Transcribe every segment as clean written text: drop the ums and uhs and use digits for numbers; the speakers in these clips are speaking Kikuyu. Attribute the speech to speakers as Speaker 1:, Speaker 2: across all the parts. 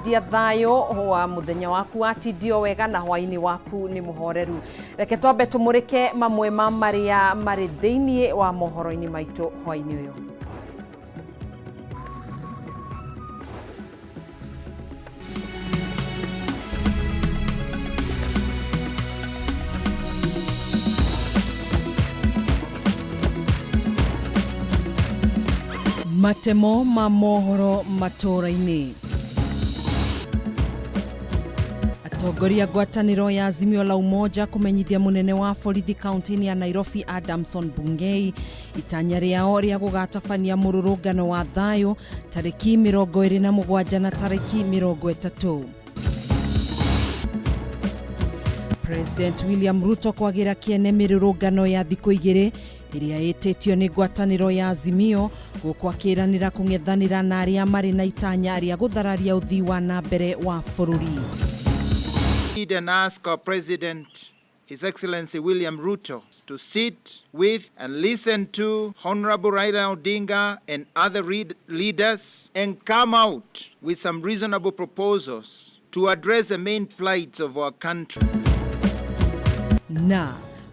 Speaker 1: Watindia thayũ wa mũthenya waku watindio wega na hwainĩ waku nĩ mũhoreru. Reke twambe tũmũrĩke mamwe ma marĩa marĩ thĩinĩ wa mohoro-inĩ maitũ hwainĩ ũyũ. Matemo ma mohoro matũũra-inĩ. Atongoria ngwatanĩro ya Azimio la Umoja kũmenyithia mũnene wa borithi kaunti-inĩ ya Nairobi Adamson Bungei itanya rĩao rĩa gũgatabania mũrũrũngano wa thayũ tarĩki 27 na tarĩki 30. President William Ruto kwagĩra kĩene mĩrũrũngano ya thikũ igĩrĩ ĩrĩa ĩtĩtio nĩ ngwatanĩro ya Azimio gũkũ akĩranĩra kũng'ethanĩra na arĩa marĩ na itanya rĩa gũthararia ũthii wa na mbere wa bũrũri.
Speaker 2: And ask our President, His Excellency William Ruto, to sit with and listen to Honorable Raila Odinga and other leaders and come out with some reasonable proposals to address the main plights of our country.
Speaker 1: Na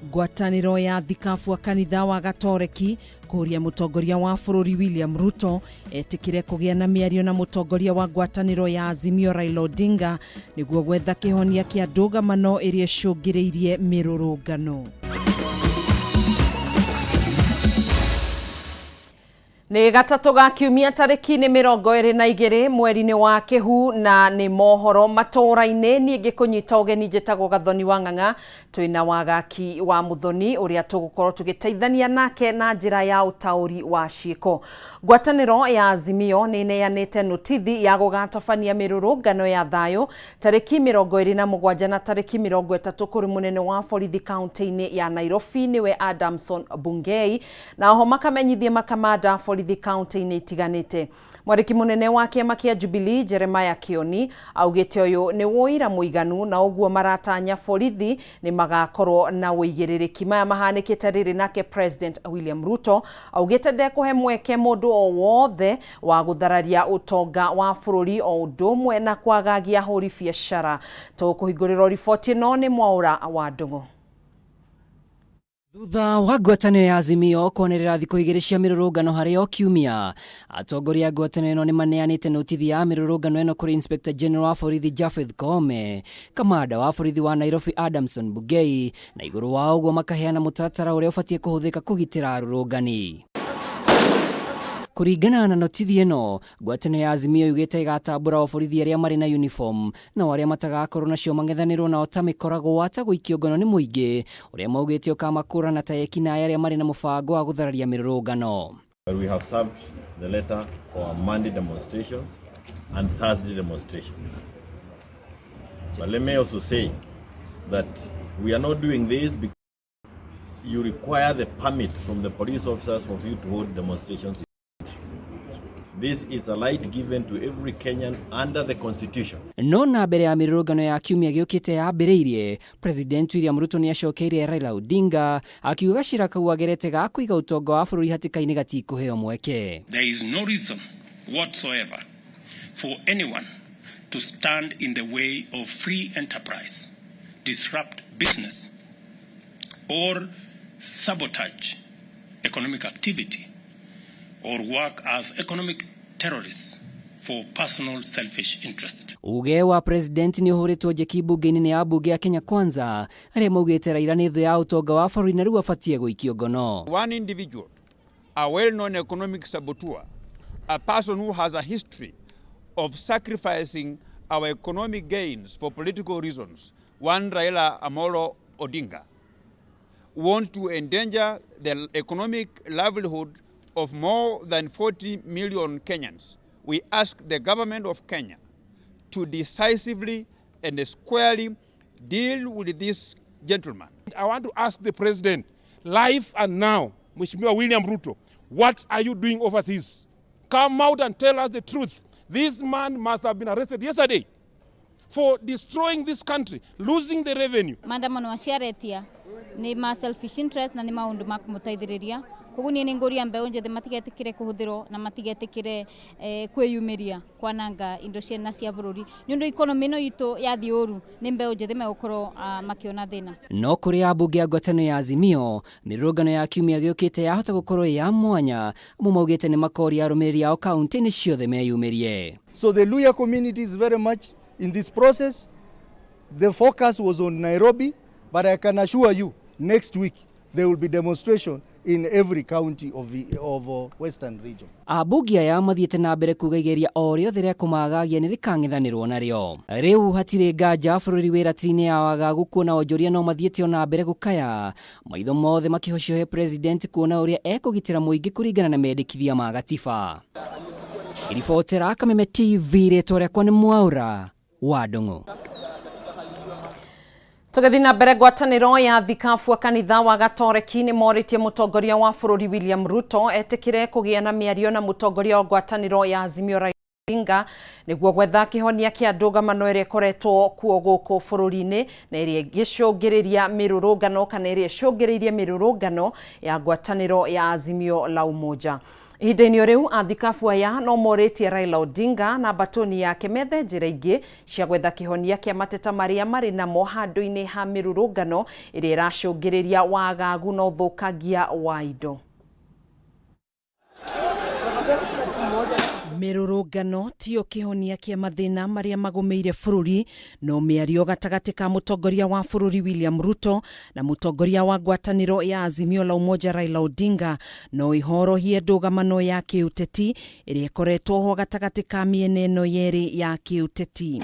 Speaker 1: ngwatanĩro ya thikabu a kanitha wa Gatoreki kũria mũtongoria wa bũrũri William Ruto etĩkĩre kũgĩa na mĩario na mũtongoria wa ngwatanĩro ya Azimio Raila Odinga nĩguo gwetha kĩhonia kĩa ndũgamano ĩrĩa ĩcũngĩrĩirie mĩrũrũngano. Nĩ gatatũ ga kiumia tarĩki nĩ 22 mweri-inĩ wa Kĩhu na nĩ mohoro matũũra-inĩ. Niĩ ngĩkũnyita ũgeni njĩtagwo Gathoni wa Ng'ang'a, twĩna Wagaki wa Mũthoni ũrĩa tũgũkorwo tũgĩteithania nake na njĩra ya ũtaũri wa ciĩko. Ngwatanĩro ya Azimio nĩ ĩneanĩte notithi ya gũgatabania mĩrũrũngano ya thayũ tarĩki 27 na tarĩki 30 kũrĩ mũnene wa borithi kaunti-inĩ ya Nairobi nĩwe Adamson Bungei, na oho makamenyithie makamanda borithi kaunti-inĩ itiganĩte. Mwandĩki mũnene wa kĩama kĩa Jubilee Jeremiah Kioni augĩte ũyũ nĩ wũira mũiganu na ũguo maratanya borithi nĩ magakorwo na ũigĩrĩrĩki. Maya mahanĩkĩte rĩrĩ nake President William Ruto augĩte ndekũhe mweke mũndũ o wothe wa gũthararia ũtonga wa bũrũri o ũndũ ũmwe na kwagagia ahũri biacara. Tũkũhingũrĩrwo riboti ĩno nĩ Mwaũra wa Ndũng'ũ.
Speaker 3: Thutha wa ngwatanĩro ya Azimio kwanĩrĩra thikũ igĩrĩ cia mĩrũrũngano harĩ o kiumia, atongoria a ngwatanĩro ĩno nĩ maneanĩte notithi ya mĩrũrũngano ĩno kũrĩ Inspector General wa borithi Japheth Koome, kamanda wa borithi wa Nairobi Adamson Bungei, na igũrũ wa ũguo makaheana mũtaratara ũrĩa ũbatiĩ kũhũthĩka kũgitĩra arũrũngani. Kũringana na notithi ĩno, ngwatanĩro ya Azimio yugĩte ĩgatambũra o borithi arĩa marĩ na uniform, nao arĩa matagakorwo nacio mang'ethanĩrwo nao ta mĩkoragwo ta gũikio ngono nĩ mũingĩ, ũrĩa maugĩte ũkamakũrana ta ekinaĩ arĩa marĩ na mũbango wa gũthararia mĩrũrũngano.
Speaker 4: But we have served the letter for Monday demonstrations and Thursday demonstrations. But let me also say that we are not doing this because you require the permit from the police officers for you to hold demonstrations. This is a right given to every Kenyan under the Constitution.
Speaker 3: No na mbere ya mĩrũrũngano ya kiumia gĩũkĩte yambĩrĩirie, President William Ruto nĩ acokeirie Raila Odinga akiuga gacĩra kau agerete ga kũiga ũtonga wa bũrũri hatĩka-inĩ gatikũheo mweke.
Speaker 5: There is no reason whatsoever for anyone to stand in the way of free enterprise, disrupt business, or sabotage economic activity, or work as economic terrorists for personal selfish interest.
Speaker 3: Uge wa president nĩ ũhũrĩtwo njeki mbunge-inĩ nĩ ambunge a Kenya Kwanza arĩa maugĩte Raila nĩ thũ ya ũtonga wa bũrũri na rĩu abatiĩ gũikio ngono.
Speaker 6: One individual, a well-known economic saboteur, a person who has a history of sacrificing our economic gains for political reasons, one Raila Amolo Odinga, wants to endanger the economic livelihood of more than 40 million Kenyans. We ask the government of Kenya to decisively and squarely deal with this gentleman.
Speaker 7: I want to ask the president, live and now, Mheshimiwa William Ruto, what are you doing over this? Come out and tell us the truth. This man must have been arrested yesterday for destroying this country, losing the revenue.
Speaker 8: Maandamano waciaretia. Nĩ ma selfish interest na nĩ maũndũ ma kũmũteithĩrĩria. Koguo niĩ nĩ ngũria mbeũ njĩthĩ matigetĩkĩre kũhũthĩrwo na matigetĩkĩre kwĩyumĩria kwananga indo ciena cia bũrũri, nĩ ũndũ economy ĩno itũ yathiĩ ũru nĩ mbeũ njĩthĩ megũkorwo makĩona thĩna.
Speaker 3: No kũrĩ ambunge a ngwatanĩro ya Azimio, mĩrũrũngano ya kiumia gĩũkĩte yahota gũkorwo ĩ ya mwanya, amwe maugĩte nĩ makoria arũmĩrĩri ao kaunti-inĩ ciothe meyumĩrie.
Speaker 9: So the Luhya community is very much in this process. The focus was on Nairobi, but I can assure you next week there will be demonstration in every county of Western region.
Speaker 3: Ambunge aya mathiĩte na mbere kuga igeria o rĩothe rĩa kũmagagia nĩ rĩkang'ethanĩrwo narĩo. Rĩu hatirĩ nganja bũrũri wĩ ratiri-inĩ ya wagagu kuona onjoria no mathiĩte ona mbere gũkaya, maitho mothe makĩhocio he president kuona ũrĩa ekũgitĩra mũingĩ kũringana na mendekithia ma gatiba. Ribotera Kameme TV, rĩtwa rĩakwa nĩ Mwaũra wa Ndung'u.
Speaker 1: Tũgĩthiĩ na mbere, ngwatanĩro ya thikabu a kanitha wa Gatoreki nĩ morĩtie mũtongoria wa bũrũri William Ruto etĩkĩre kũgĩa na mĩario na mũtongoria wa ngwatanĩro ya Azimio Raila Odinga nĩguo gwetha kĩhonia kĩa ndũgamano ĩrĩa ĩkoretwo kuo gũkũ bũrũri-inĩ na ĩrĩa ĩngĩcũngĩrĩria mĩrũrũngano kana ĩrĩa ĩcũngĩrĩirie mĩrũrũngano ya ngwatanĩro ya Azimio la Umoja. Ihinda-inĩ o rĩu, athikabu aya no morĩtie Raila Odinga na mbatũni yake methe njĩra ingĩ cia gwetha kĩhonia kĩa mateta marĩa marĩ namo handũ-inĩ ha mĩrũrũngano ĩrĩa ĩracũngĩrĩria wagagu na ũthũkangia wa indo. Mĩrũrũngano tiyo kĩhonia kĩa mathĩna marĩa magũmĩire bũrũri, no mĩario gatagatĩ ka mũtongoria wa bũrũri William Ruto na mũtongoria wa ngwatanĩro ya Azimio la Umoja Raila Odinga no ihorohie ndũgamano ya kĩũteti ĩrĩa ĩkoretwo ho gatagatĩ ka mĩena ĩno yerĩ ya kĩũteti.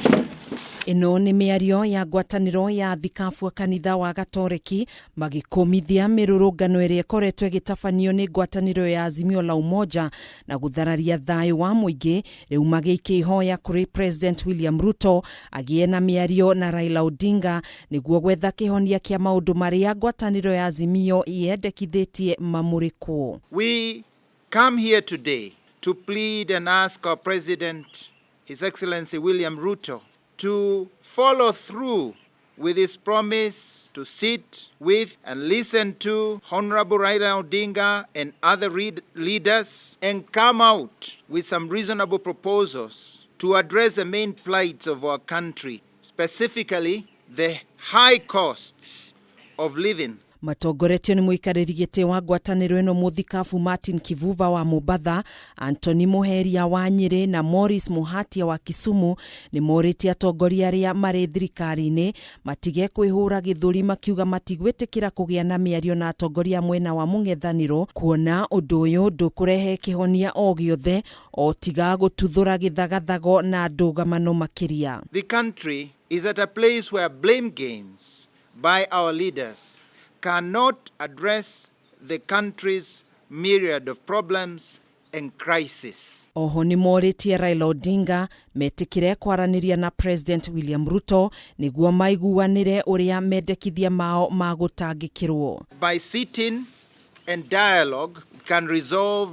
Speaker 1: Ĩno nĩ mĩario ya ngwatanĩro ya thikabu a kanitha wa Gatoreki magĩkũmithia mĩrũrũngano ĩrĩa ĩkoretwo ĩgĩtabanio nĩ ngwatanĩro ya Azimio la Umoja na gũthararia thayũ wa mũingĩ. Rĩu magĩikia ihoya kũrĩ President William Ruto agĩe na mĩario na Raila Odinga nĩguo gwetha kĩhonia kĩa maũndũ marĩa ngwatanĩro ya Azimio yendekithĩtie mamũrĩkwo.
Speaker 2: We come here today to plead and ask our President, His Excellency William Ruto, to follow through with his promise to sit with and listen to Honorable Raila Odinga and other leaders and come out with some reasonable proposals to address the main plights of our country, specifically the high costs of living.
Speaker 1: Matongoretio nĩ mũikarĩri gĩtĩ wa ngwatanĩro ĩno mũthikabu Martin Kivuva wa Mombatha, Anthony Muheria wa Nyĩrĩ na Morris Muhatia wa Kisumu, nĩ morĩtie atongoria arĩa marĩ thirikari-inĩ matige kwĩhũra gĩthũri makiuga matigwĩtĩkĩra kũgĩa na mĩario na atongoria mwena wa mũng'ethanĩro, kuona ũndũ ũyũ ndũkũrehe kĩhonia o gĩothe o tiga gũtuthũra gĩthagathago na ndũgamano makĩria.
Speaker 2: The country is at a place where blame games by our leaders cannot address the country's myriad of problems and crises.
Speaker 1: Oho nĩ morĩtie Raila Odinga metĩkĩre kwaranĩria na President William Ruto nĩguo maiguanĩre ũrĩa mendekithia mao ma gũtangĩkĩrwo.
Speaker 2: By sitting and dialogue can resolve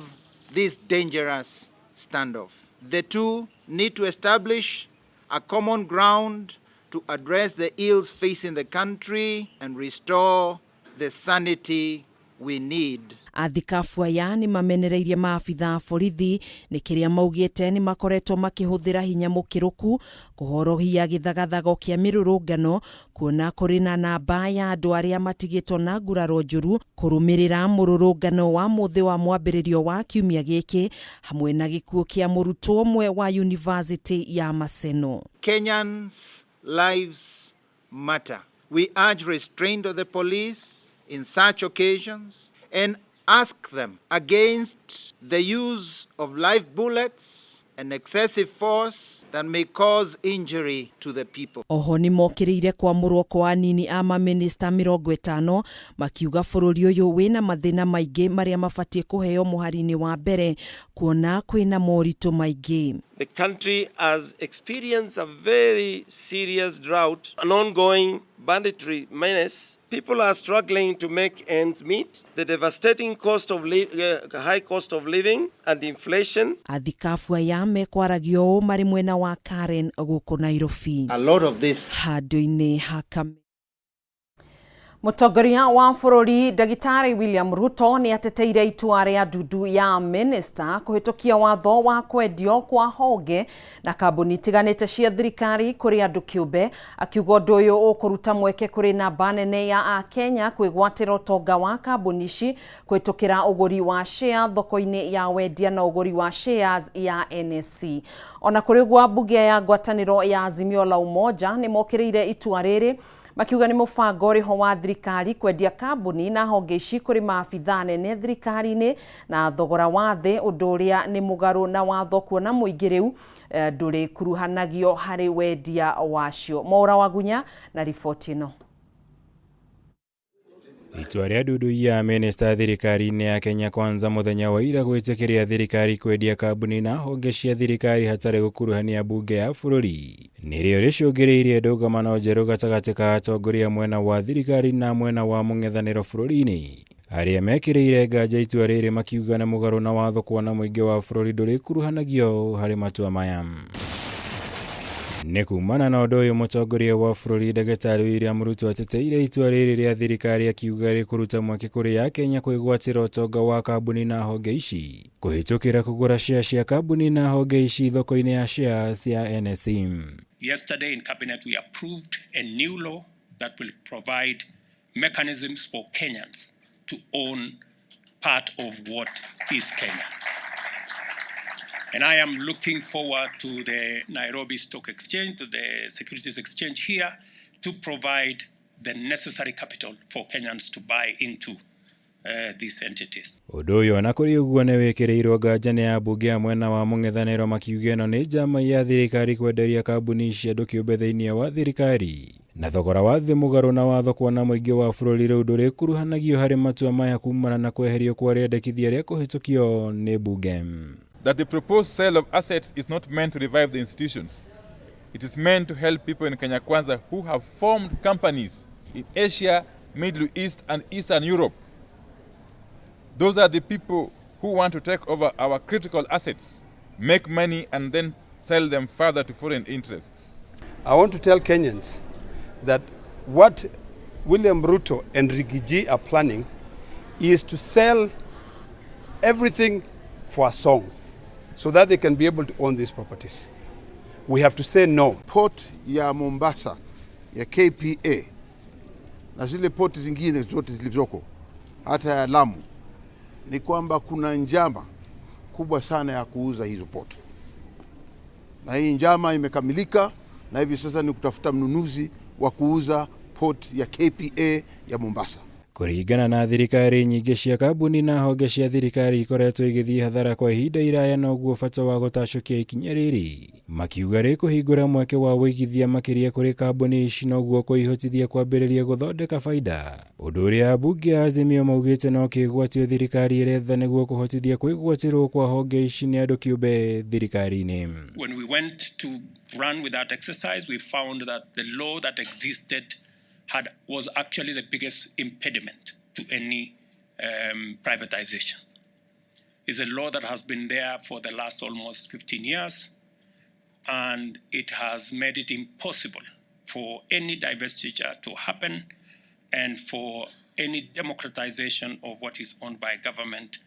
Speaker 2: this dangerous standoff. The two need to establish a common ground to address the ills facing the country and restore the sanity we need.
Speaker 1: Athikabu aya nĩ mamenereirie maabitha a borithi nĩ kĩrĩa maugĩte nĩ makoretwo makĩhũthĩra hinya mũkĩrũku kũhorohia gĩthagathago kĩa mĩrũrũngano, kuona kũrĩ na namba ya andũ arĩa matigĩtwo na nguraro njũru kũrũmĩrĩra mũrũrũngano wa mũthĩ wa mwambĩrĩrio wa kiumia gĩkĩ, hamwe na gĩkuũ kĩa mũrutwo ũmwe wa University ya Maseno.
Speaker 2: Kenyans' lives matter. We urge restraint of the police in such occasions and ask them against the use of live bullets and excessive force that may cause injury to the people.
Speaker 1: Oho nĩ mokĩrĩire kwamũrwo kwa anini a mamĩnĩsta 50, makiuga bũrũri ũyũ wĩna mathĩna maingĩ marĩa mabatiĩ kũheo mũhari-inĩ wa mbere kuona kwĩna moritũ maingĩ.
Speaker 10: The country has experienced a very serious drought, an ongoing banditry menace. People are struggling to make ends meet. The devastating high cost of living and inflation.
Speaker 1: Athikabu aya mekwaragio ũũ marĩ mwena wa Karen gũkũ Nairobi.
Speaker 2: A lot of this
Speaker 1: Handũ-inĩ ha. Mũtongoria wa bũrũri Ndagĩtarĩ William Ruto nĩ ateteire itua rĩa ndundu ya minista kũhĩtũkia watho wa kwendio kwa honge na kambuni itiganĩte cia thirikari kũrĩ andũ kĩũmbe, akiuga ũndũ ũyũ ũkũruta mweke kũrĩ namba nene ya Akenya kwĩgwatĩra ũtonga wa kambuni ici kũhĩtũkĩra ũgũri wa share thoko-inĩ ya wendia na ũgũri wa shares ya NSE. Ona kũrĩ ũguo, ambunge ya ngwatanĩro ya Azimio la Umoja nĩ mokĩrĩire itua rĩrĩ, makiuga nĩ mũbango ũrĩho wa thirikari kwendia kambuni na honge ici kũrĩ maabithaa nene thirikari-inĩ na thogora wa thĩ, ũndũ ũrĩa nĩ mũgarũ na watho kuona mũingĩ rĩu ndũrĩkuruhanagio harĩ wendia wacio. Mwaũra Wagunya na riboti ĩno.
Speaker 11: Itua rĩa ndundu ya minista thirikari-inĩ ya Kenya Kwanza mũthenya wa ira gwĩtĩkĩria thirikari kwendia kambuni na honge cia thirikari hatarĩ gũkuruhania mbunge ya bũrũri nĩrĩo rĩcũngĩrĩirie ndũgamano njerũ gatagatĩ ka atongoria mwena wa thirikari na mwena wa mũng'ethanĩro bũrũri-inĩ, arĩa mekĩrĩire nganja itua rĩrĩ makiuga nĩ mũgarũ na watho kuona mũingĩ wa bũrũri ndũrĩkuruhanagio harĩ matua maya. Nĩ kumana na ũndũ ũyũ, mũtongoria wa bũrũri Ndagĩtarĩ William Ruto ateteire itua rĩrĩ rĩa thirikari, akiuga rĩkũruta mweke kũrĩ Akenya kwĩgwatĩra ũtonga wa kambuni na honge ici kũhĩtũkĩra kũgũra share cia kambuni na honge ici thoko-inĩ ya shares ya NSE.
Speaker 5: Yesterday in Cabinet, we approved a new law that will provide mechanisms for Kenyans to own part of what is Kenya. And I am looking forward to the Nairobi Stock Exchange, to the Securities Exchange here, to provide the necessary capital for Kenyans to buy into these entities.
Speaker 11: Ũndũ ũyũ ona kũrĩ ũguo nĩ wĩkĩrĩirwo nganja nĩ ambunge a mwena wa mũng'ethanĩro, makiuga ĩno nĩ njama ya thirikari kwenderia kambuni ici andũ kĩũmbe thĩinĩ wa thirikari na thogora wa thĩ, mũgarũ na watho kuona mũingĩ wa bũrũri rĩu ndũrĩkuruhanagio harĩ matua maya kumana na kweherio kwa rĩendekithia rĩa kũhĩtũkio nĩ mbunge.
Speaker 12: That the proposed sale of assets is not meant to revive the institutions. It is meant to help people in Kenya Kwanza who have formed companies in Asia, Middle East, and Eastern Europe. Those are the people who want to take over our critical assets, make money, and then sell them further to foreign interests.
Speaker 13: I want to tell Kenyans that what William Ruto and Riggy G are planning is to sell everything for a song so that they can be able to own these properties. We have to say no.
Speaker 14: Port ya Mombasa ya KPA na zile port zingine zote zilizoko hata ya Lamu, ni kwamba kuna njama kubwa sana ya kuuza hizo port, na hii njama imekamilika, na hivi sasa ni kutafuta mnunuzi wa kuuza port ya KPA ya Mombasa.
Speaker 11: Kũringana na thirikari, nyingĩ cia kambuni na honge cia thirikari ikoretwo igĩthiĩ hathara kwa ihinda iraya, noguo bata wa gũtacũkia ikinya rĩrĩ, makiuga rĩkũhingũra mweke wa ũigithia makĩria kũrĩ kambuni ici, noguo kũihotithia kwambĩrĩria gũthondeka baida, ũndũ ũrĩa ambunge a Azimio maugĩte no kĩgwatio thirikari ĩretha nĩguo kũhotithia kwĩgwatĩrwo kwa honge ici nĩ andũ kĩũmbe thirikari-inĩ.
Speaker 5: When we went to run with that exercise, we found that the law that existed was actually the biggest impediment to any privatization. It's a law that has been there for the last almost 15 years, and it has made it impossible for any divestiture to happen and for any democratization of what is owned by government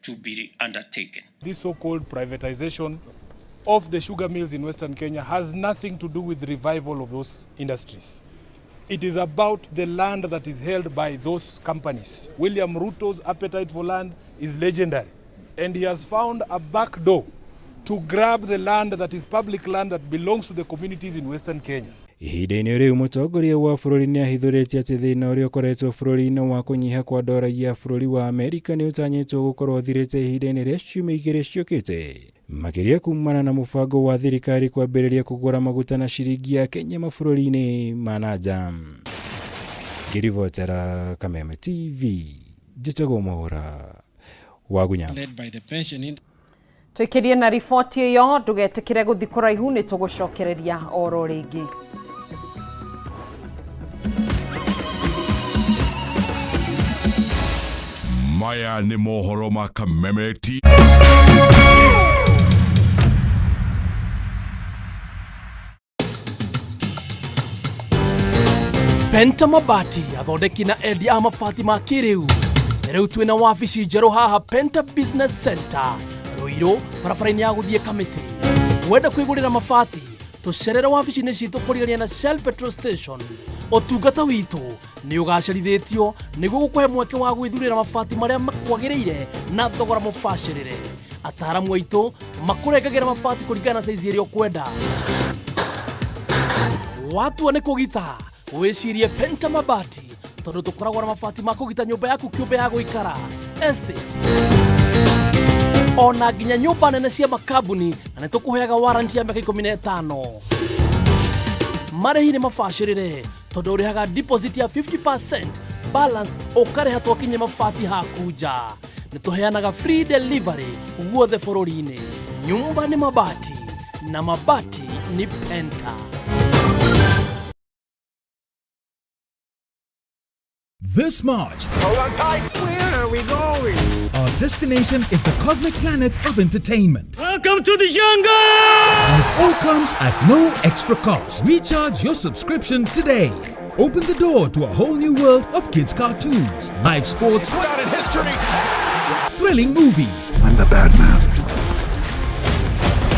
Speaker 5: to be undertaken.
Speaker 15: This so-called privatization of the sugar mills in Western Kenya has nothing to do with the revival of those industries. It is about the land that is held by those companies. William Ruto's appetite for land is legendary, and he has found a back door to grab the land that is public land that belongs to the communities in Western Kenya.
Speaker 11: Ihinda-inĩ rĩu, mũtongoria wa bũrũri nĩ ahithũrĩtie atĩ thĩna ũrĩa ũkoretwo bũrũri-inĩ wa kũnyiha kwa ndora ya bũrũri wa Amerika nĩ ũtanyĩtwo gũkorwo ũthirĩte ihinda-inĩ rĩa ciumia 2 ciũkĩte, makĩria kumana na mũbango wa thirikari kwambĩrĩria kũgũra maguta na ciringi ya Kenya mabũrũri-inĩ ma na nja. Ngĩribotera Kameme TV, njĩtagwo Mwaũra Wagunya.
Speaker 1: Tũikĩrie na riboti ĩyo, ndũgetĩkĩre gũthiĩ kũraihu, nĩ tũgũcokereria oro rĩngĩ.
Speaker 16: Maya nĩ mohoro ma Kameme TV.
Speaker 17: Penta Mabati athondeki na endia a mabati ma kĩrĩu. Rĩu twĩna wabici njerũ haha Penta Business Center Ruiru, barabara-inĩ ya gũthiĩ Kamĩtĩ. Wenda kwĩgũrĩra mabati, tũcerere wabici-inĩ citũ kũrigania na Shell Petrol Station. Ũtungata witũ nĩ ũgacĩrithĩtio nĩguo gũkũhe mweke wa gwĩthurĩra mabati marĩa makwagĩrĩire na thogora mũbacĩrĩre. Ataaramu aitũ makũrengagĩra mabati kũringana na saizi ĩrĩa ũkwenda. Watua nĩ kũgita, wĩcirie Penta Mabati tondũ tũkoragwo na mabati ma kũgita nyũmba yaku kĩũmbe ya gũikara estates ona nginya nyũmba nene cia makambuni, na nĩ tũkũheaga warranty ya mĩaka 15. Marĩhi nĩ mabacĩrĩre tondũ ũrĩhaga deposit ya 50%, balance ũkarĩha twakinyia mabati haku nja. Nĩ tũheanaga free delivery guothe bũrũri-inĩ. Nyumba nĩ mabati na mabati ni Penta.
Speaker 16: This March,
Speaker 18: Hold on tight. Where are we going?
Speaker 16: Our destination is the cosmic planet of entertainment.
Speaker 18: Welcome to the jungle!
Speaker 16: And it all comes at no extra cost. Recharge your subscription today. Open the door to a whole new world of kids' cartoons, live sports,
Speaker 18: Out in history.
Speaker 16: thrilling movies,
Speaker 18: I'm the bad man.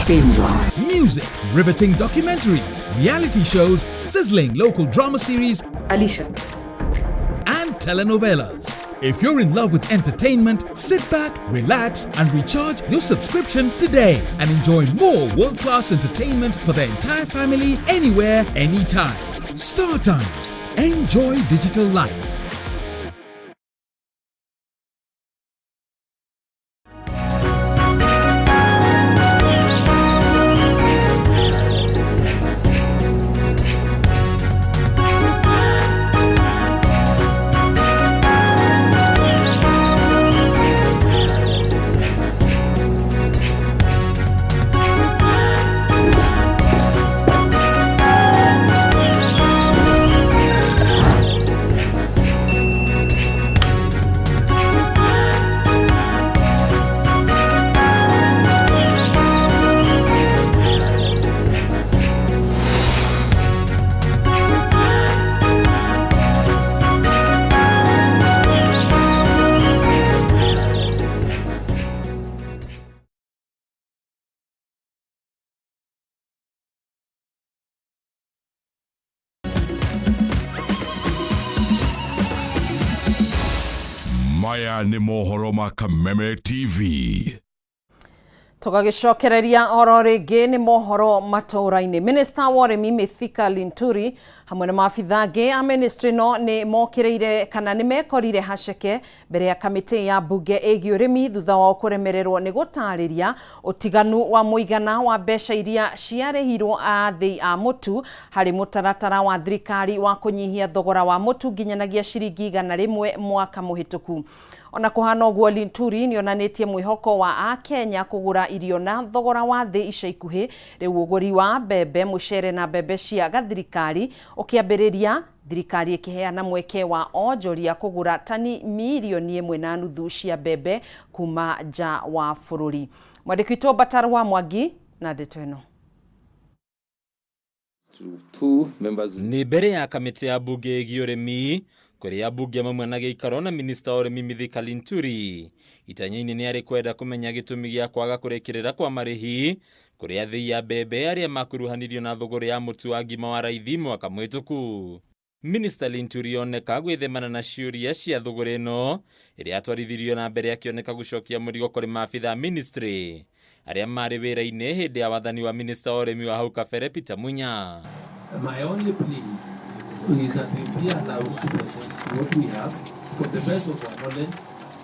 Speaker 18: Game's on.
Speaker 16: music, riveting documentaries, reality shows, sizzling local drama series,
Speaker 19: Alicia,
Speaker 16: and telenovelas. If you're in love with entertainment, sit back, relax, and recharge your subscription today and enjoy more world-class entertainment for the entire family, anywhere, anytime. Star Times. Enjoy digital life. Maya nĩ mohoro ma Kameme TV.
Speaker 1: Tũgagĩcokereria oro rĩngĩ nĩ mohoro matũũra-inĩ. Minista wa ũrĩmi Mithika Linturi hamwe na maabitha angĩ a ministry no nĩ mokĩrĩire kana nĩ mekorire haceke mbere ya kamĩtĩ ya mbunge ĩgiĩ ũrĩmi thutha wao kũremererwo nĩ gũtarĩria ũtiganu wa mũigana wa mbeca iria ciarĩhirwo athĩi a mũtu harĩ mũtaratara wa thirikari wa kũnyihia thogora wa mũtu nginyanagia ciringi 100 mwaka mũhĩtũku. Ona kũhana ũguo, Linturi nĩonanĩtie mwĩhoko wa Akenya kũgũra irio na thogora wa thĩ ica ikuhĩ. Rĩu ũgũri wa mbembe, mũcere na mbembe cia gathirikari ũkĩambĩrĩria, thirikari ĩkĩheana mweke wa onjoria kũgũra tani 1.5 milioni cia mbembe kuma nja wa bũrũri. Mwandĩki witũ Mbatar wa Mwangi na ndeto ĩno.
Speaker 20: Nĩ mbere ya kamĩtĩ ya mbunge ĩgiĩ ũrĩmi kũrĩa ambunge mamwe na gĩikaro na minista wa ũrĩmi Mithika Linturi itanya-inĩ nĩ arĩ kwenda kũmenya gĩtũmi gĩa kwaga kũrĩkĩrĩra kwa marĩhi kũrĩ athĩi a mbembe arĩa makuruhanirio na thũgũrĩ ya mũtu wa ngima wa raithi mwaka mũhĩtũku. Minista Linturi oneka gwĩthemana na ciũria cia thũgũrĩ ĩno ĩrĩa atwarithirio na mbere akĩoneka gũcokia mũrigo kũrĩ maabitha ministry arĩa marĩ wĩra-inĩ hĩndĩ ya wathani wa minista wa ũrĩmi wa hau kabere Peter Munya.
Speaker 21: My only plea is that we be allowed to present what we have for the best of our knowledge,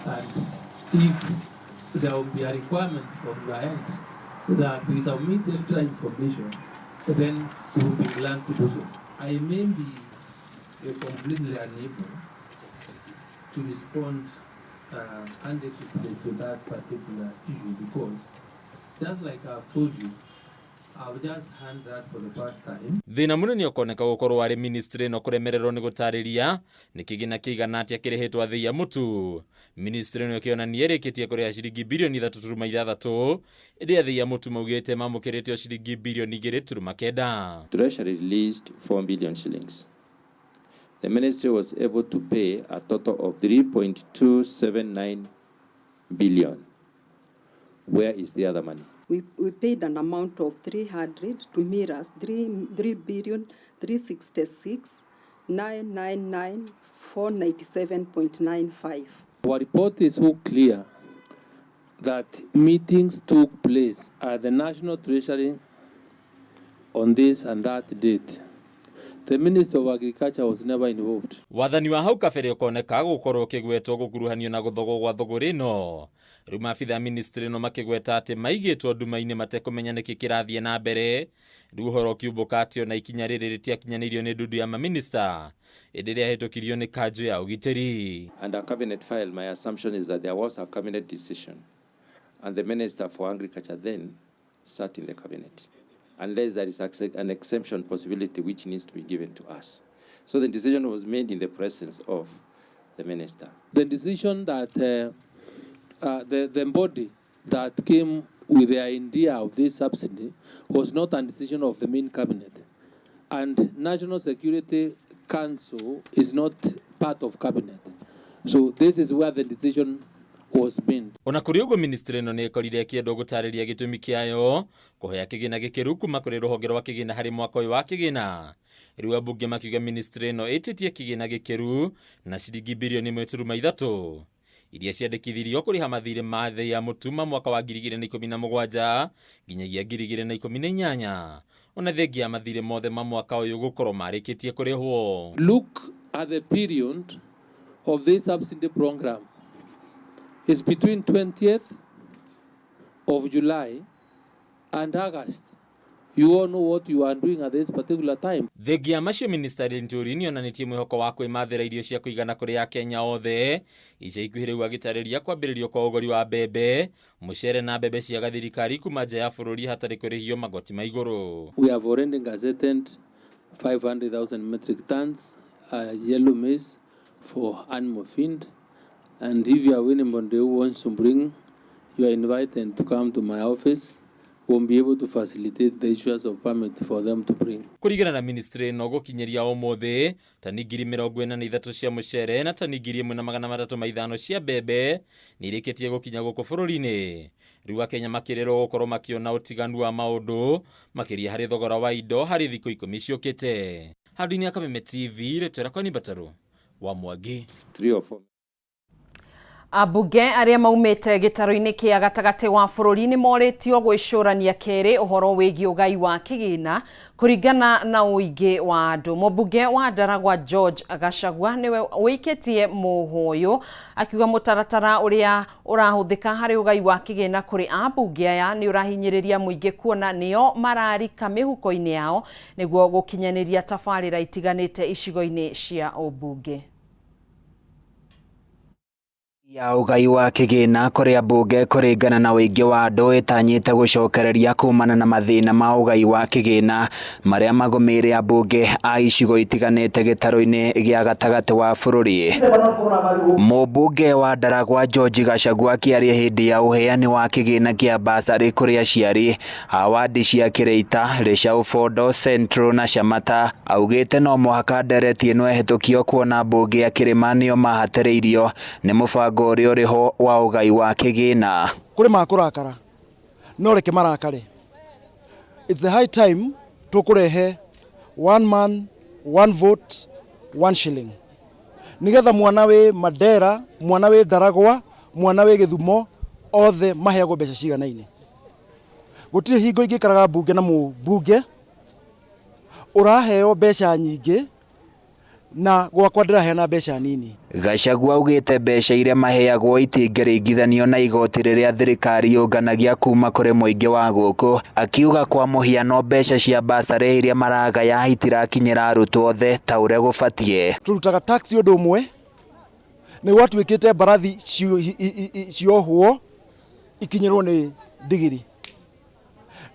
Speaker 21: and if there will be a requirement from your end that we submit extra information, then we will be glad to do so. I may be completely unable to respond adequately to that particular issue because, just like I've told you, I've just heard that for the first time.
Speaker 20: Thĩna mũnene ũkoneka gũkorwo arĩ ministry ĩno kũremererwo nĩ gũtarĩria nĩ kĩgĩna kĩigana atĩa kĩrĩhĩtwo athĩi a mũtu. Ministry ĩno ĩkĩonania ĩrĩkĩtie kũrĩha ciringi 3.6 bilioni, ĩndĩ athĩi a mũtu maugĩte mamũkĩrĩte o ciringi 2.9 bilioni.
Speaker 22: Treasury released 4 billion shillings.
Speaker 19: The ministry was able to pay a total of 3.279 billion. Where is the other money?
Speaker 22: We paid an amount of 300 to Miras, 3 billion 366 999 497.95.
Speaker 21: Our report is so clear that meetings took place at the National Treasury on this and that date. The Minister of Agriculture was never involved.
Speaker 20: Wathani wa hau kabere ũkoneka gũkorwo ũkĩgwetwo gũkuruhanio na gũthogwo gwa thũgũrĩ ĩno. Rĩu maabitha ministry ĩno makĩgweta atĩ maigĩtwo nduma-inĩ matekũmenya nĩkĩ kĩrathiĩ na mbere. Rĩu ũhoro ũkiumbũka atĩ ona ikinya rĩrĩ rĩtiakinyanĩirio nĩ ndundu ya maminista ĩndĩ rĩahĩtũkirio nĩ kanjũ ya ũgitĩri.
Speaker 19: And a cabinet file, my assumption is that there was a cabinet decision and the Minister for Agriculture then sat in the cabinet, unless there is an exemption possibility which needs to be given to us. So the decision was made in the presence of the minister.
Speaker 21: The decision that the body that came with the idea of this subsidy was not a decision of the main cabinet. And National Security Council is not part of cabinet. So this is where the decision was made.
Speaker 20: Ona kũrĩ ũguo ministry ĩno nĩ ĩkorire ĩkĩendwo gũtarĩria gĩtũmi kĩayo kũhoya kĩgĩna gĩkĩru kuma kũrĩ rũhonge rwa kĩgĩna harĩ mwaka ũyũ wa kĩgĩna. Rĩu ambunge makiuga ministry ĩno ĩtĩtie kĩgĩna gĩkĩru na ciringi birioni 1.3 iria ciandĩkithirio kũrĩha mathirĩ ma thĩ ya mũtu ma mwaka wa 2017 nginyagia 2018 ona thengia ya mathirĩ mothe ma mwaka ũyũ gũkorwo marĩkĩtie kũrĩhwo.
Speaker 21: Look at the period of this subsidy program. It's between 20th of July and August. You all know what you are doing at this particular time.
Speaker 20: Thengia ya macio minista Linturi nĩonanĩtie mwĩhoko wa kwĩmathĩra irio cia kũigana kũrĩ akenya othe ica ikuhĩ rĩu agĩtarĩria kwambĩrĩrio kwa ũgũri wa mbembe mũcere na mbembe cia gathirikari kuma nja ya bũrũri hatarĩ kũrĩhio magoti ma igũrũ.
Speaker 21: We have already gazetted 500,000 metric tons yellow maize for animal feed. And if you are anybody who wants to bring, you are invited to come to my office. We'll be able to facilitate the issuance of permit for them to bring.
Speaker 20: Kũringana na ministry ĩno gũkinyĩria ũmũthĩ tani 43,000 cia mũcere na tani 1,305 cia mbembe nĩ irĩkĩtie gũkinya gũkũ bũrũri-inĩ. Rĩu akenya makĩrĩrwo gũkorwo makĩona ũtiganu wa maũndũ makĩria harĩ thogora wa indo harĩ thikũ 10 ciũkĩte. Handũ-inĩ ya Kameme TV rĩtwa rĩakwa nĩ Mbatarũ wa Mwangi.
Speaker 19: 3 or 4.
Speaker 1: Ambunge arĩa maumĩte gĩtarũ-inĩ kĩa gatagatĩ wa bũrũri nĩ morĩtio gwĩcũrania kerĩ ũhoro wĩgiĩ ũgai wa kĩgĩna kũringana na ũingĩ wa andũ. Mũmbunge wa Ndaragwa George Gachagua nĩwe ũikĩtie mũhũyũ akiuga mũtaratara ũrĩa ũrahũthĩka harĩ ũgai wa kĩgĩna kũrĩ ambunge aya nĩ ũrahinyĩrĩria mũingĩ kuona nĩo mararika mĩhuko-inĩ yao nĩguo gũkinyanĩria tabarĩra itiganĩte icigo-inĩ cia ũmbunge.
Speaker 23: Ya ũgai wa kĩgĩna kũrĩ ambunge kũringana na ũingĩ wa andũ ĩtanyĩte gũcokereria kumana na mathĩna ma ũgai wa kĩgĩna marĩa magũmĩire ambunge a icigo itiganĩte gĩtarũ-inĩ gĩa gatagatĩ wa bũrũri. Mũmbunge wa Ndaragwa George Gachagua akĩaria hĩndĩ ya ũheani wa kĩgĩna kĩa basarĩ kũrĩ aciari a wadi cia Kĩrĩita, Rĩcaũ Bondo, Central na Shamata augĩte no mũhaka ndereti ĩno ĩhĩtũkio kuona ambunge a kĩrĩma nĩo mahatĩrĩirio nĩ mũbango ũrĩa ũrĩ ho wa ũgai wa kĩgĩna.
Speaker 24: Kũrĩ makũrakara no reke marakare. It's the high time tũkũrehe one man one vote one shilling nigetha mwana wĩ Mandera, mwana wĩ Ndaragwa, mwana wĩ Gĩthumo othe maheagwo mbeca ciganaine. Gũtirĩ hingo ingĩikaraga mbunge na mũmbunge ũraheo mbeca nyingĩ na gwakwa ndĩraheana mbeca nini.
Speaker 23: Gachagua augĩte mbeca iria maheagwo itingĩringithanio na igoti rĩrĩa thirikari yũnganagia kuma kũrĩ mũingĩ wa gũkũ, akiuga kwa mũhiano mbeca cia basarĩ iria maragaya itirakinyĩra arutwo othe ta ũrĩa gũbatiĩ.
Speaker 24: Tũrutaga tax ũndũ ũmwe nĩ gwatuĩkĩte mbarathi ciohwo ikinyĩrwo nĩ ndigiri.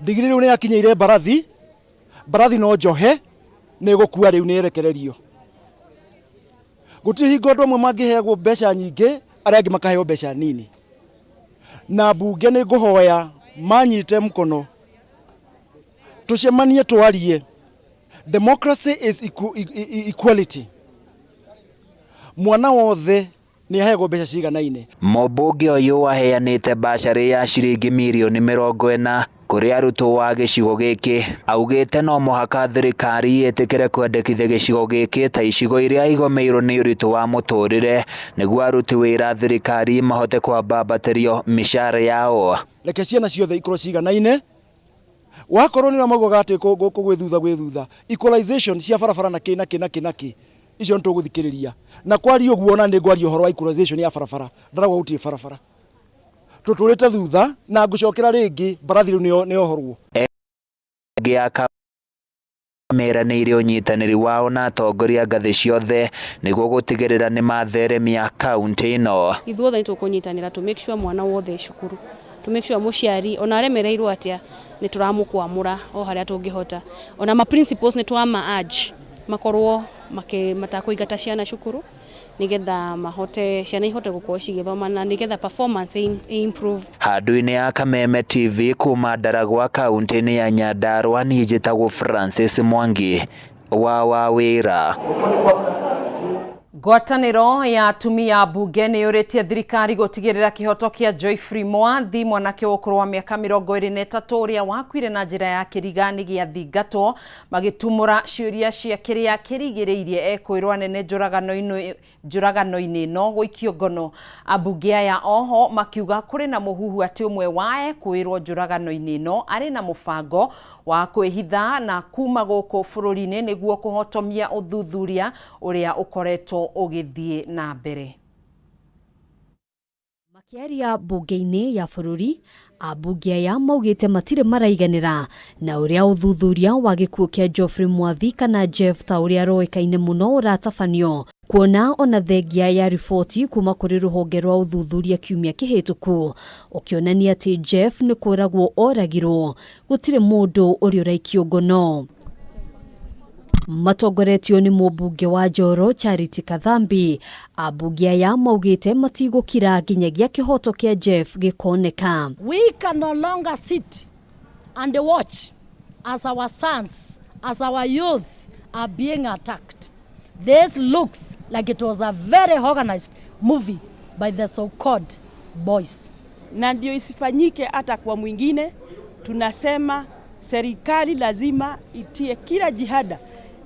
Speaker 24: Ndigiri rĩu nĩ yakinyĩire mbarathi, mbarathi no njohe nĩ ĩgũkua rĩu nĩ ĩrekererio. Gũtirĩ hingo andũ amwe mangĩheagwo mbeca nyingĩ arĩa angĩ makaheo mbeca nini. Na mbunge nĩ ngũhoya manyite mkono tũcemanie twarie. Democracy is equality. Mwana wothe nĩ aheagwo mbeca ciganaine.
Speaker 23: Mũmbunge ũyũ aheanĩte bacarĩ ya ciringi mirioni 40 kũrĩ arutwo a gĩcigo gĩkĩ. Augĩte no mũhaka thirikari ĩtĩkĩre kwendekithia gĩcigo gĩkĩ ta icigo iria igomeirwo nĩ ũritũ wa mũtũrĩre nĩguo aruti wĩra thirikari mahote kwambambatĩrio mĩcara yao.
Speaker 24: Reke ciana ciothe ikorwo ciganaine. Wakorwo nĩ ũrĩa maugaga atĩ gwĩ thutha gwĩ thutha, equalization cia barabara na kĩ na kĩ na kĩ na kĩ, icio nĩ tũgũthikĩrĩria. Na kwaria ũguo ona nĩ ngwaria ũhoro wa equalization ya barabara, ndarauga gũtirĩ barabara. Tũtũrĩte thutha na ngũcokera rĩngĩ mbarathi rĩu nĩ yohorwo.
Speaker 23: Anga meranĩire ũnyitanĩri wao na atongoria ngathĩ ciothe nĩguo gũtigĩrĩra nĩ matheremia kaunti ĩno.
Speaker 4: Ithuothe nĩ tũkũnyitanĩra to make sure mwana wothe e cukuru, to make sure mũciari ona aremereirwo atĩa nĩ tũramũkwamũra o harĩa tũngĩhota. Ona ma principals nĩ twama urge makorwo matakũingata ciana cukuru nigetha mahote ciana ihote gukorwo cigithoma na nigetha performance improve.
Speaker 23: Handũ-inĩ ya Kameme TV kuma Ndaragwa kaunti-inĩ ya Nyandarua niĩ njĩtagwo Francis Mwangi wa Wawĩra.
Speaker 1: Ngwatanĩro ya atumia mbunge nĩ yũrĩtie thirikari gũtigĩrĩra kĩhoto kĩa Joyfrey Mwathi, mwanake wa ũkũrũ wa mĩaka 23 ũrĩa wakuire na njĩra ya kĩrigani gĩathingatwo, magĩtumũra ciũria cia kĩrĩa kĩrigĩrĩirie ekwĩrwo anene njũragano-inĩ ĩno gũikio ngono. Ambunge aya oho makiuga kũrĩ na mũhuhu atĩ ũmwe wa ekwĩrwo njũragano-inĩ ĩno arĩ na mũbango wa kwĩhitha na kuma gũkũ bũrũri-inĩ nĩguo kũhotomia ũthuthuria ũrĩa ũkoretwo ũgĩthiĩ na mbere.
Speaker 6: Makĩaria mbunge-inĩ ya bũrũri, ambunge aya maugĩte matirĩ maraiganĩra na ũrĩa ũthuthuria wa gĩkuũ kĩa Geoffrey Mwathi kana Jeff ta ũrĩa aroĩkaine mũno ũratabanio, kuona ona thengia ya riboti kuma kũrĩ rũhonge rwa ũthuthuria kiumia kĩhĩtũku ũkĩonania atĩ Jeff nĩ kũragwo oragirwo, gũtirĩ mũndũ ũrĩa ũraikio ngono. Matongoretio nĩ mũmbunge wa Njoro Charity Kathambi, ambunge aya maugĩte matigũkira nginyagia kĩhoto kĩa Jeff gĩkoneka.
Speaker 7: We can no longer sit and watch as our sons, as our youth are being attacked. This looks like it was a very organized movie by the so-called boys.
Speaker 8: Na ndio isifanyike hata kwa mwingine, tunasema serikali lazima itie kila jihada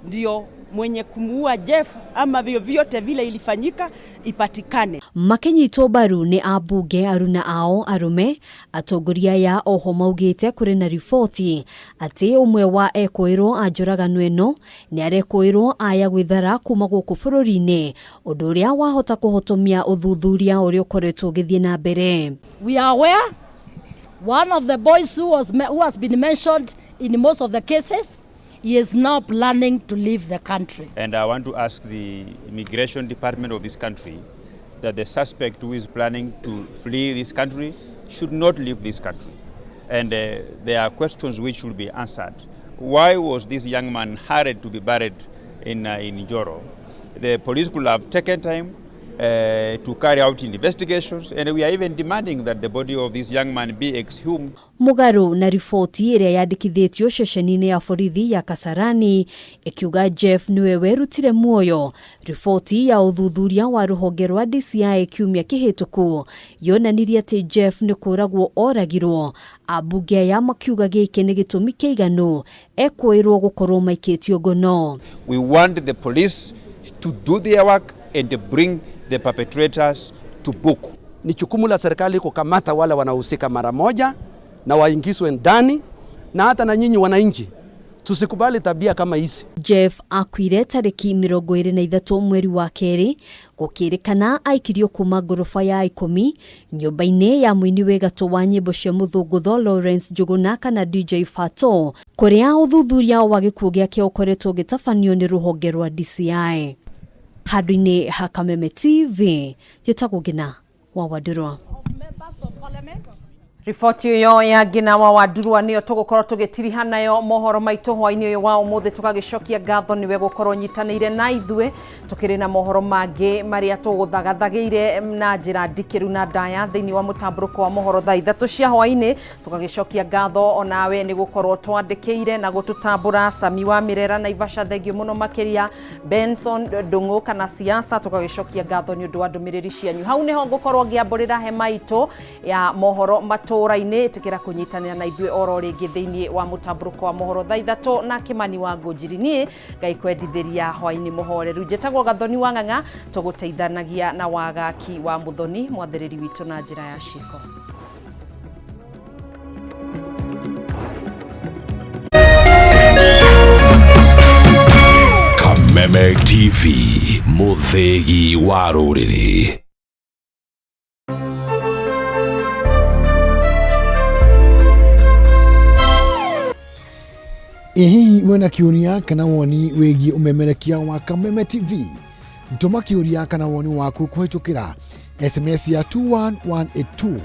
Speaker 8: ndio mwenye kumuua Jeff ama vyovyote vile ilifanyika ipatikane.
Speaker 6: Makĩnyitwo mbaru nĩ ambunge aruna ao arũme, atongoria aya oho maugĩte kũrĩ na riboti atĩ ũmwe wa ekũĩrwo a njũragano ĩno nĩ arekũĩrwo aya gwĩthara kuma gũkũ bũrũri-inĩ, ũndũ ũrĩa wahota kũhotomia ũthuthuria ũrĩa ũkoretwo ũgĩthiĩ na mbere.
Speaker 7: We are aware one of the boys who has been mentioned in most of the cases, he is now planning to leave the country.
Speaker 25: And I want to ask the immigration department of this country that the suspect who is planning to flee this country should not leave this country. And there are questions which should be answered. Why was this young man hurried to be buried in Njoro? The police could have taken time to carry out investigations, and we are even demanding that the body of this young man be exhumed.
Speaker 6: Mũgarũ na riboti ĩrĩa yandĩkithĩtio ceceni-inĩ ya borithi ya Kasarani ĩkiuga Jeff nĩwe werutire muoyo, riboti ya ũthuthuria wa rũhonge rwa DCI kiumia kĩhĩtũku yonanirie atĩ Jeff nĩ kũragwo oragirwo. Ambunge aya makiuga gĩkĩ nĩ gĩtũmi kĩiganu ekwĩrwo gũkorwo maikĩtio ngono.
Speaker 25: We want the police to do their work and bring the perpetrators to book.
Speaker 26: Ni jukumu la serikali kukamata wale wanahusika mara moja na waingizwe ndani, na hata na nyinyi wananchi tusikubali tabia kama hizi.
Speaker 6: Jeff akuire tarĩki 23 mweri wa kerĩ, gũkĩrĩkana aikirio kuma ngoroba ya 10 nyũmba-inĩ ya mũini wĩ gatũ wa nyĩmbo cia mũthũngũtho Lawrence Njuguna kana DJ Fato, kũrĩa ũthuthuria wa gĩkuũ gĩake ũkoretwo ũgĩtabanio nĩ rũhonge rwa DCI. Handũ-inĩ ha Kameme TV, njĩtagwo Ngina wa Wandũrwa.
Speaker 1: Riboti ĩyo ya Ngina wa Wandurwa nĩyo tũgũkorwo tũgĩtiriha nayo mohoro maitũ hwaĩ-inĩ ũyũ wa ũmũthĩ. Tũgagĩcokia ngatho nĩwe gũkorwo nyitanĩire na ithuĩ. Tũkĩrĩ na mohoro mangĩ marĩa tũgũthagathagĩire na njĩra ndikĩru na ndaya thĩinĩ wa mũtambũrũko wa mohoro thaa 3 cia hwaĩ-inĩ. Tũgagĩcokia ngatho onawe nĩ gũkorwo twandĩkĩire na gũtũtambũra. Sami wa Mirera Naivasha, thengio mũno makĩria. Benson Ndung'u kana siasa, tũgagĩcokia ngatho nĩ ũndũ wa ndũmĩrĩri cianyu. Hau nĩho ngũkorwo ngĩambũrĩra hema itũ ya mohoro matũũra-inĩ. Ĩtĩkĩra kũnyitanĩra na ithuĩ oro rĩngĩ thĩinĩ wa mũtambũrũko wa mohoro thaa 3 na Kĩmani wa Ngũnjiri. Niĩ Ngai kwendithĩria hwaĩ-inĩ mũhoreru. Njĩtagwo Gathoni wa Ng'ang'a, tũgũteithanagia na Wagaki wa Mũthoni mwathĩrĩri witũ na njĩra ya ciko.
Speaker 2: Kameme TV, mũthĩgi wa rũrĩrĩ.
Speaker 3: Ĩ hihi wĩna kĩũria kana woni wĩgiĩ ũmemerekia wa Kameme TV? Tũma kĩũria kana woni waku kũhĩtũkĩra SMS ya 21182.